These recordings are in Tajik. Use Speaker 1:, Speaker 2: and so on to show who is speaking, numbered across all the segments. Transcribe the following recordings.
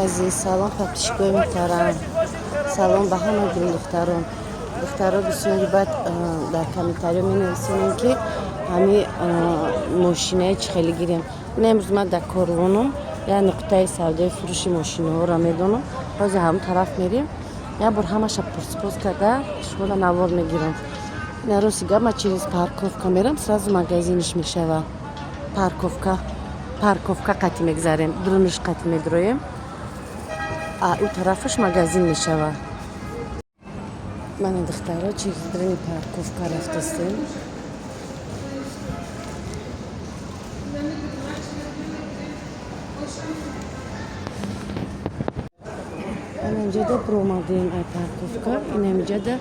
Speaker 1: Азиз, салом, подписчикои муҳтарам, салом ба ҳама гулдухтарон. Духтаро, бисёри баъд дар комментариё менависонем, ки ҳами мошинаи чӣ хеле гирем. Ина имрӯз ман дар Корвоном, як нуқтаи савдои фурӯши мошинаҳоро медонам. Ҳозир ҳамон тараф мерем, як бор ҳамаша пурсупос карда, шуморо навор мегирам. Ина, рости гап, ман через парковка мерам, сразу магазиниш мешава. Парковка қати мегзарем, дуруниш қати медроем, а ӯ тарафаш магазин мешава. Мана, духтаро, через дрини парковка рафтастем. Ана инҷода биромадем ай парковка. Инамиҷода,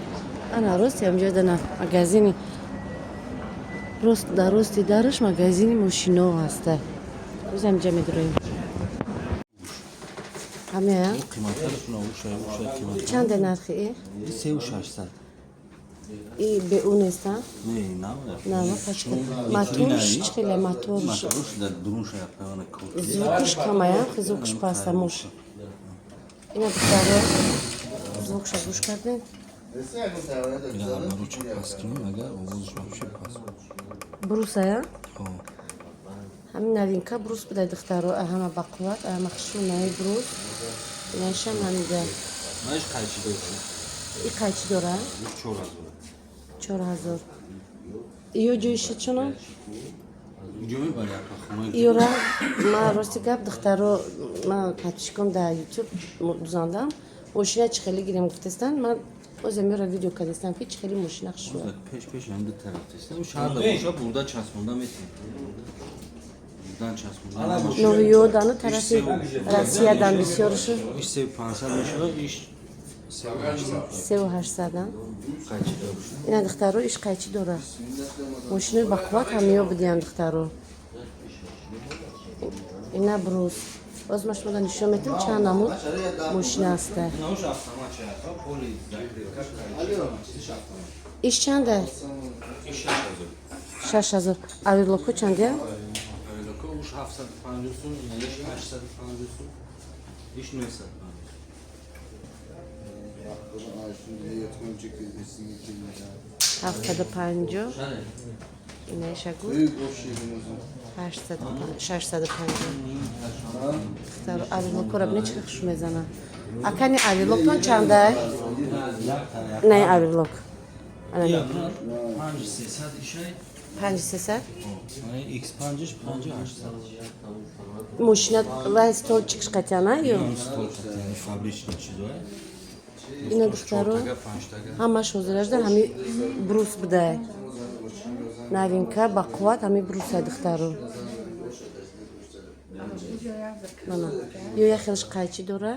Speaker 1: ана рост ҳамиҷода на магазини, рост дар рости дараш магазини мошино ҳаста. Боз ҳамиҷа медроем. Ҳамеа? Чанде нархи и?
Speaker 2: 3600.
Speaker 1: И беу неста?
Speaker 2: Не, нава.
Speaker 1: Нава, пачка. Моторш чӣ хеле, моторш?
Speaker 2: Моторш дар дурун шая павана кор.
Speaker 1: Звукш камая, звукш паста муш. Ина, духтаро, звукша гӯш кардем.
Speaker 2: Ина баро чӣ пас кунем, агар овозаш вообще пас.
Speaker 1: Брусая?
Speaker 2: Хо.
Speaker 1: Ҳамин новинка Брус будай, духтаро, ҳама бақувват, ҳама хушунаи Брус. Инашам ҳамида.
Speaker 2: Знаешь, қайчи дошт?
Speaker 1: И қайчи дора?
Speaker 2: 4000.
Speaker 1: 4000. Ё ҷои шид чунон?
Speaker 2: Ҷо мебари апа хона.
Speaker 1: Иёра ма, рости гап, духтаро, ма подписчиком дар Ютуб дузандам, мошина чӣ хеле гирем гуфтестанд. Ман боз амиёра видео кардестам, ки чӣ хеле мошина хушуа.
Speaker 2: Пеш пеш ҳам ду тараф тест. Шаҳрда боша, бурда часпонда метавон. Бурдан часпонда.
Speaker 1: Новиёдану тарафи Россиядан бисёршу.
Speaker 2: Иш 3500 мешава, иш 3800.
Speaker 1: 3800-ам.
Speaker 2: Қайчи дошт.
Speaker 1: Ина, духтаро, иш қайчи дора. Мошинои бақувват ҳамиё будиям, духтаро. Ина Брус. Боз ма шумода нишон метам, чанд намуд мошина ҳаста.
Speaker 2: Инауш автомат чаяқа, поли закрепка, қайчи, чизиш автомат.
Speaker 1: Иш чанда?
Speaker 2: Иш 6000.
Speaker 1: 6000. Оверлоко чандя?
Speaker 2: Оверлоко уш 750 сум, иш 850 сум, иш 950.
Speaker 1: 750. Инаиша гуфт 650. Духтаро, оверлокора бини, чӣ хуш мезана. Акани, оверлоктон чандай? Не, оверлок. Ана не.
Speaker 2: 5300 ишай.
Speaker 1: 5300?
Speaker 2: X5-ш 5800.
Speaker 1: Мошина вай столчикш қатяна ё?
Speaker 2: Стол яъни фабричный чизое.
Speaker 1: Ина, духтаро,
Speaker 2: Чортага, панҷтага.
Speaker 1: ҳамаш ҳозиражда ҳами Брус будай. Новинка бақувват ҳами Брусай, духтаро. Мана. Ё як хелш қайчи дора?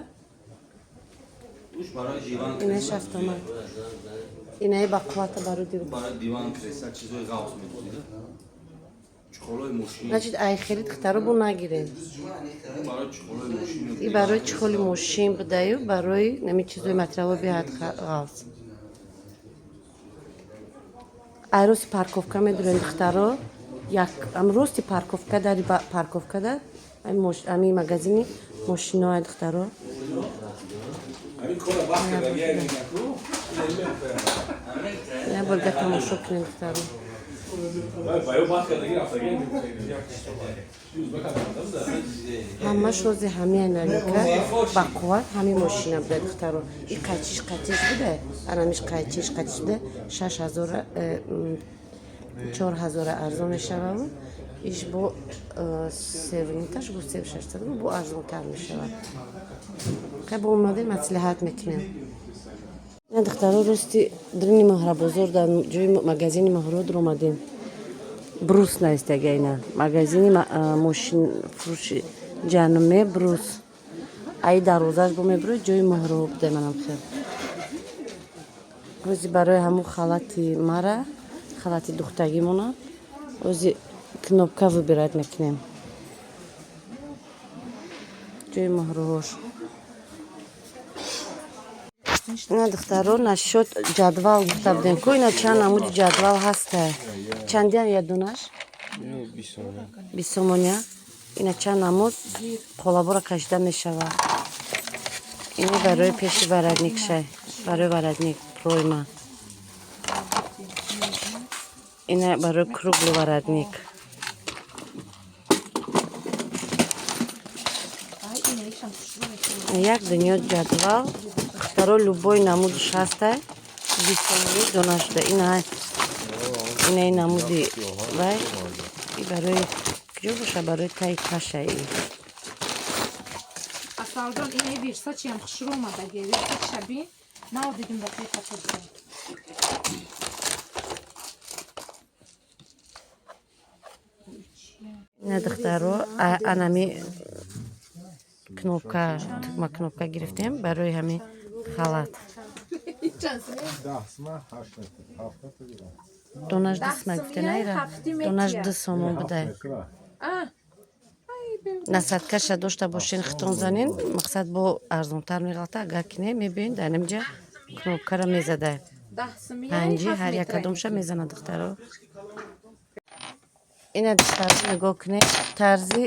Speaker 2: Уш барои диван.
Speaker 1: Инаиш автомат. Инаи бақуввата барои диван.
Speaker 2: Барои диван, кресла, чизои ғафз медозида. Чехолои мошин.
Speaker 1: Значит, ай хели, духтаро, бо нагирем.
Speaker 2: Барои чехолои мошин.
Speaker 1: И барои чехоли мошин будаю, барои нами чизои материало беҳад ғафз. Ай рости парковка медурем, духтаро. Як ам рости парковка, дари парковка да ами магазини мошиноа, духтаро.
Speaker 3: Ҳамин кора вақт кардагия мегаку.
Speaker 1: Як борга тамошо кунем, духтаро.
Speaker 3: Баё вақт кардаги рафтагия.
Speaker 1: Ҳамаш рози ҳамия новинка бақувват ҳами мошина буда, духтаро. И қайчиш қатиш буда, анамиш қайчиш қатиш буда, 6000, 4000 арзон мешававу иш бо севниташ бо 3600 бо арзонтар мешавад. Хай, бо омадем, маслиҳат мекунем. Ина, духтаро, рости дрини Муҳрабозор дар ҷои магазини Маҳрод омадем. Брус наистага. Ина магазини мошин фурӯши ҷануме Брус. Ай дарвозаш бо мебурӯ, ҷои муҳро буда. Манам хел рӯзи барои ҳамун халати мара, халати духтагимона ози кнопка выбирать мекунем. Ҷои муҳроҳош. Ина, духтаро, насчёт ҷадвал гуфта будем ку. Ина чанд намуди ҷадвал ҳаста. Чандиам ядунаш? 20 сомония. Ина чанд намуд қолабора кашида мешавад. Ини барои пеши воротник шай, барои воротник пройма. Ина барои круглый воротник. Як дунё ҷадвал, духтаро, любой намудш ҳастай, 20 сомонӣ дона шуда. Инаи намуди вай и барои куҷо боша, барои таи паша и.
Speaker 4: Асалҷон, инаи Версачиам хушрӯ омадаги. Версачиша бин, нав дидим, ба хеле хатор.
Speaker 1: Ина, духтаро, анами кнопка, тугма кнопка гирифтем барои ҳамин халат. Донаш 2 сма гуфте, найра, донаш 2 сомон будай. Насадкаша дошта бошен, хитон занен, мақсад бо арзонтар меғалта. Агар ки не, мебиён, дар инҷа кнопкара мезадай, панҷи ҳар як кадомша мезана, духтаро. Ина, духтаро, нигоҳ кунед, тарзи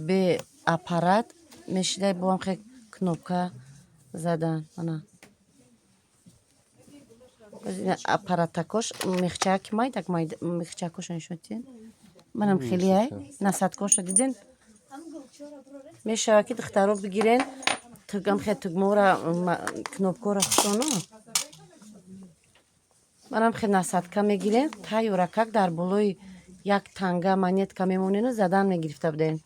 Speaker 1: бе аппарат мешидай, бо ҳам хе кнопка задан. Ана аппаратакош, мехчаки майдак, мехчакоша нишон диден, манам хеле насадкоша диден. Мешавад, ки духтаро бигирен, тугам хе тугмора, кнопкора хусону манам хе насадка мегирем, тайёракак дар болои як танга монетка мемонену задан мегирифта будем.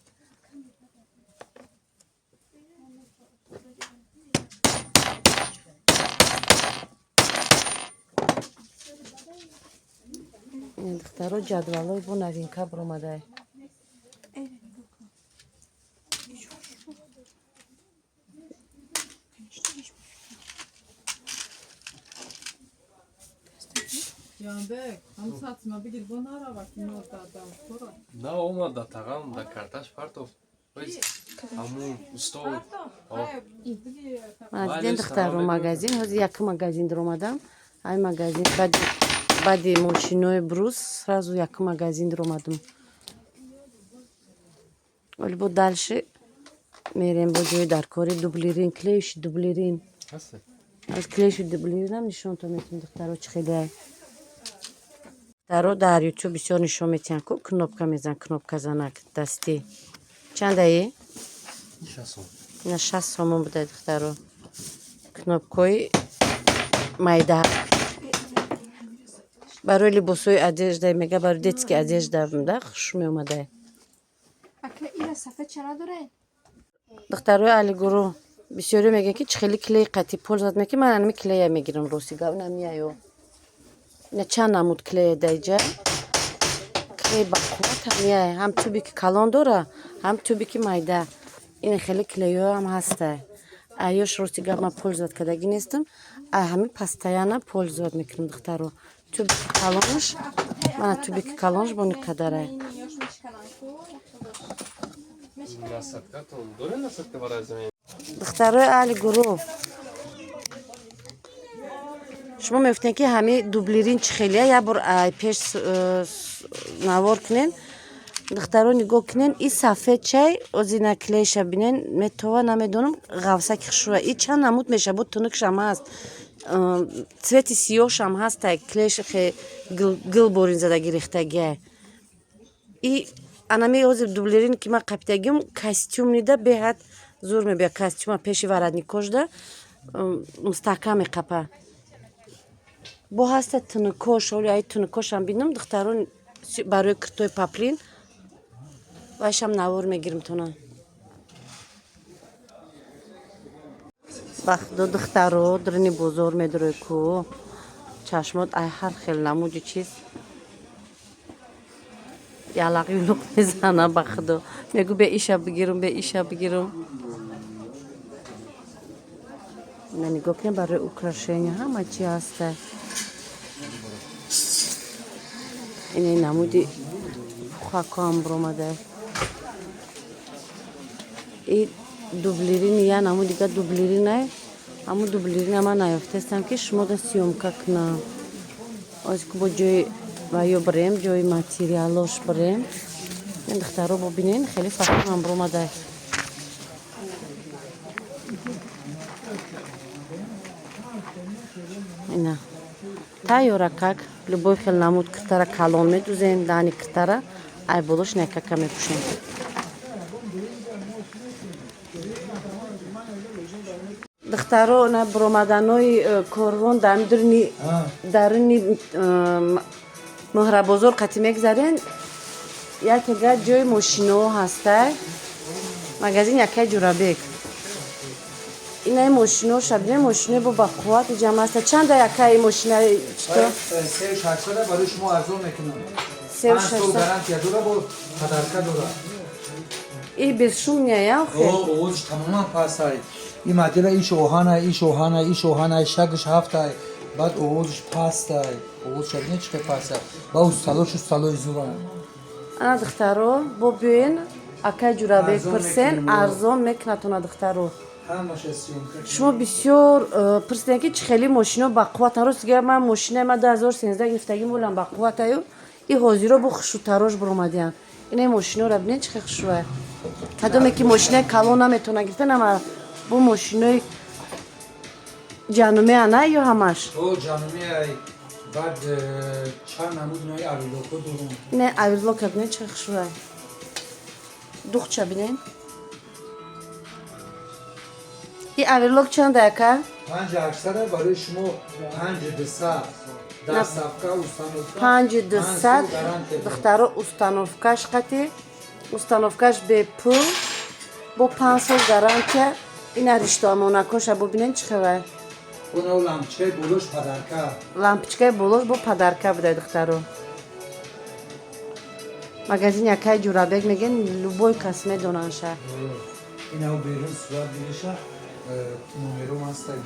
Speaker 1: Духтаро, ҷадвалҳои бо новинка биромадай.
Speaker 5: Ҷонбек, ҳам сатма бигир, бо нарава ки нор дадам хӯра.
Speaker 6: На омад, да тағам да карташ партофт. Ҳамун усто.
Speaker 1: Диден, духтаро, магазин ҳозир як магазин даромадам. Ай магазин баъди мошинои брус сразу як магазин даромадам. Вале бо дальше мерем, бо ҷои даркори дублерин, клеющий дублерин. Аз клеющий дублеринам нишонтон метавонем, духтаро, чӣ хеле. Духтаро, дар Ютуб бисёр нишон метиҳанд ку, кнопка мезан, кнопка занак дастӣ. Чандаи? Ина 60 сомон буда, духтаро. Кнопкои майда барои либосҳои одежда, мега, барои детский одежда да хуш меомадай.
Speaker 4: Ира сафед ча надоред?
Speaker 1: Духтарои алигуру, бисёре мегӯянд, ки чӣ хеле клей қатӣ пользовать мекунӣ. Ман анами клея мегирам, рости гап, намияё. Ина чанд намуд клея даиҷа. Клей бақувват ҳамияй, ҳам тубики калон дора, ҳам тубики майда. Ин хеле клейҳоам ҳастай. Аёш, рости гап, ман пользовать кардагӣ нестам, а ҳамин постоянно пользовать мекунам, духтаро. Тубики калонаш, мана тубики калонаш бо қадарай.
Speaker 6: Насадкатон доред, насадка барои замин?
Speaker 1: Духтарои аҳли гурӯҳ, шумо мегуфтем, ки ҳамин дублерин чӣ хелия, як бор пеш навор кунен. Духтаро, нигоҳ кунен, и сафед чай озина клейша бинен, метова, намедонам, ғавсаки хушрӯя. И чанд намуд меша, бо тунукшам ҳаст, цвети сиёҳшам ҳастай, клейш хе гил борин задаги рехтагиай. И анами ҳозир дублерин, ки ман қапидагим, костюм нида беҳад зур мебиёд, костюма пеши воротникошда мустаҳкам меқапа. Бо ҳаста тунукош, оли ай тунукошам бинам, духтарон, барои киртои поплин вайшам навор мегирим тона. Бахдо, духтаро, дрини бозор медурой ку, чашмот ай ҳар хел намуди чиз ялақ юлуқ мезана. Ба худо, мегӯ, бе иша бигирум, бе иша бигирум. На, нигоҳ кунем, барои украшения ҳама чи ҳаста. Ини намуди пухакоам биромада. И дублерин, я намуд дига дублеринай. Ҳамун дублерина ман наёфтастам, ки шумо да съёмка кунам. Оз ку бо ҷои ваё бирем, ҷои материалош бирем. Ин, духтаро, бубинен, хеле фахрам биромада. Ина тайёра как любой хел намуд киртара калон медузем, дани киртара ай болош некака мепӯшем. Духтаро, на буромаданои корвон дар даруни Муҳрабозор қатӣ мегзарен, якега ҷои мошиноҳо ҳастай, магазин якай Ҷурабек. Инаи мошиноҳо шабине, мошинои бо бақувват иҷам ҳаста. Чанда якаи мошина чито?
Speaker 7: 3600 барои шумо арзон мекунам. 5 сол гарантия дора, бо подарка дора.
Speaker 1: И бесшумная я охе?
Speaker 7: Овозш тамоман пастай. Ин модела иш оҳанай, иш оҳанай, иш оҳанай, шагш ҳафтай, баъд овозш пастай. Овозш шабине чӣ хел пастай. Ба усталош усталои зуран.
Speaker 1: Ана духтаро, бо биёен акай Ҷурабек
Speaker 7: Арзон
Speaker 1: пурсен,
Speaker 7: мекунем,
Speaker 1: арзон мекунатона духтаро.
Speaker 7: Ҳамаша съёмка.
Speaker 1: Шумо бисёр пурсидем, ки чӣ хели мошино бақувватан. Рост гап, ман мошинаи ман 2013 гирифтагим, олам бақувватаю и ҳозиро бо хушрӯтарош буромадиян. Инаи мошиноро бинед, чӣ хел хушрӯя. Кадоме ки мошинаи калон наметавона гирифта, нама бо мошинои ҷанумеа на ё ҳамаш?
Speaker 7: О, ҷанумиай, баъд чанд намуд нои авилоко дорум.
Speaker 1: Инаи авилока бинед, чӣ хел хушрӯя. Духча бинед. И авилок чанда яка?
Speaker 7: 5800 барои шумо 5200. Доставка, установка.
Speaker 1: 5200 духтаро, установкаш қати, установкаш бепул, бо 5 сол гарантия. Ина риштоамонакоша бубинед, чӣ хелай.
Speaker 7: Оно лампочкаи болош подарка.
Speaker 1: Лампочкаи болош бо подарка будай духтаро. Магазин якай Ҷурабек мегӯен, любой кас медонанша.
Speaker 7: Инав берун сурат гириша, номером ҳастай.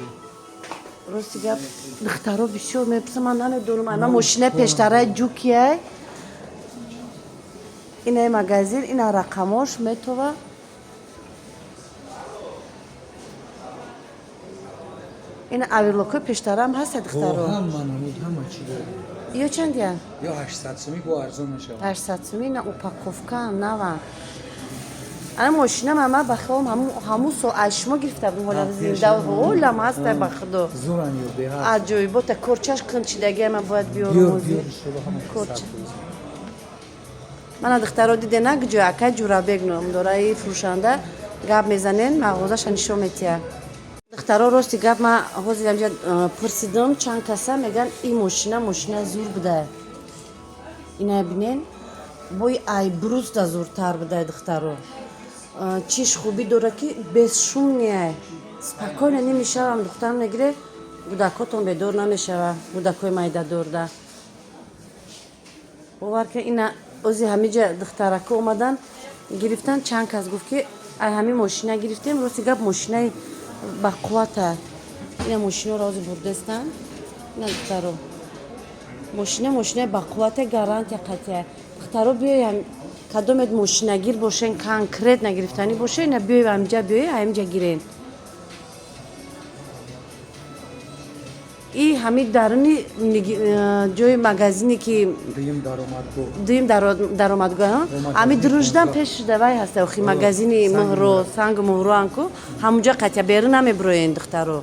Speaker 1: Рости гап, духтаро бисёр мепурсам, ман намедонам. Ама мошинаи пештараи ҷукияй. Инаи магазин, ина рақамош метова. Ина аверлокҳои пештараам ҳаста духтаро.
Speaker 7: Ҳама намуд, ҳама чӣ дорем.
Speaker 1: Ё чандиян?
Speaker 7: Ё 800 сумӣ, бо арзон мешавад.
Speaker 1: 800 сумӣ. Ина упаковка нава. Ана мошинам ама ба хиёлам ҳамун сол аз шумо гирифта будем, ҳола зинда ҳолам ҳастай, ба худо.
Speaker 7: Зуран ё беҳад.
Speaker 1: Аҷоибота корчаш кунчидагиа ман бояд биёрам.
Speaker 7: Биёр.
Speaker 1: Ози.
Speaker 7: Биёр, иншолло, ҳама чиз
Speaker 1: Корча.
Speaker 7: 100%.
Speaker 1: Мана духтаро, диде на куҷо акай Ҷурабек ном дора и фурӯшанда, гап мезанен, мағозаша нишон метиҳад. Духтаро, рости гап, ман ҳозир амҷа пурсидам чанд каса, мегӯянд ин мошина мошина зур буда. Ина бинен, бои айбрус да зуртар буда духтаро. Чиш хубӣ дора, ки бесшумная, спокойно немешавам, духтарам мегире, гудакотон бедор намешава, гудакои майдадорда. Бовар ка, ина ози ҳамиҷа духтарако омадан гирифтан, чанд кас гуфт, ки ай ҳамин мошина гирифтем, рости гап, мошинаи бақуввата. Ина мошиноро ози бурдестан. Ина духтаро, мошина мошинаи бақуввата, гарантия қатъия. Духтаро, биёям, кадомет мошинагир бошен, конкретно гирифтанӣ боше, ина биёй ҳамиҷа, биёй ҳамиҷа гирен. И ҳамин даруни ҷои магазине ки
Speaker 7: Дуюм даромадгоҳ.
Speaker 1: Дуюм даромадгоҳ, ҳами друждан пеш давай ҳаста охи магазини
Speaker 7: Санги
Speaker 1: муҳро, сангу муҳро анку, ҳамунҷа қатъя, берун намебироен духтаро.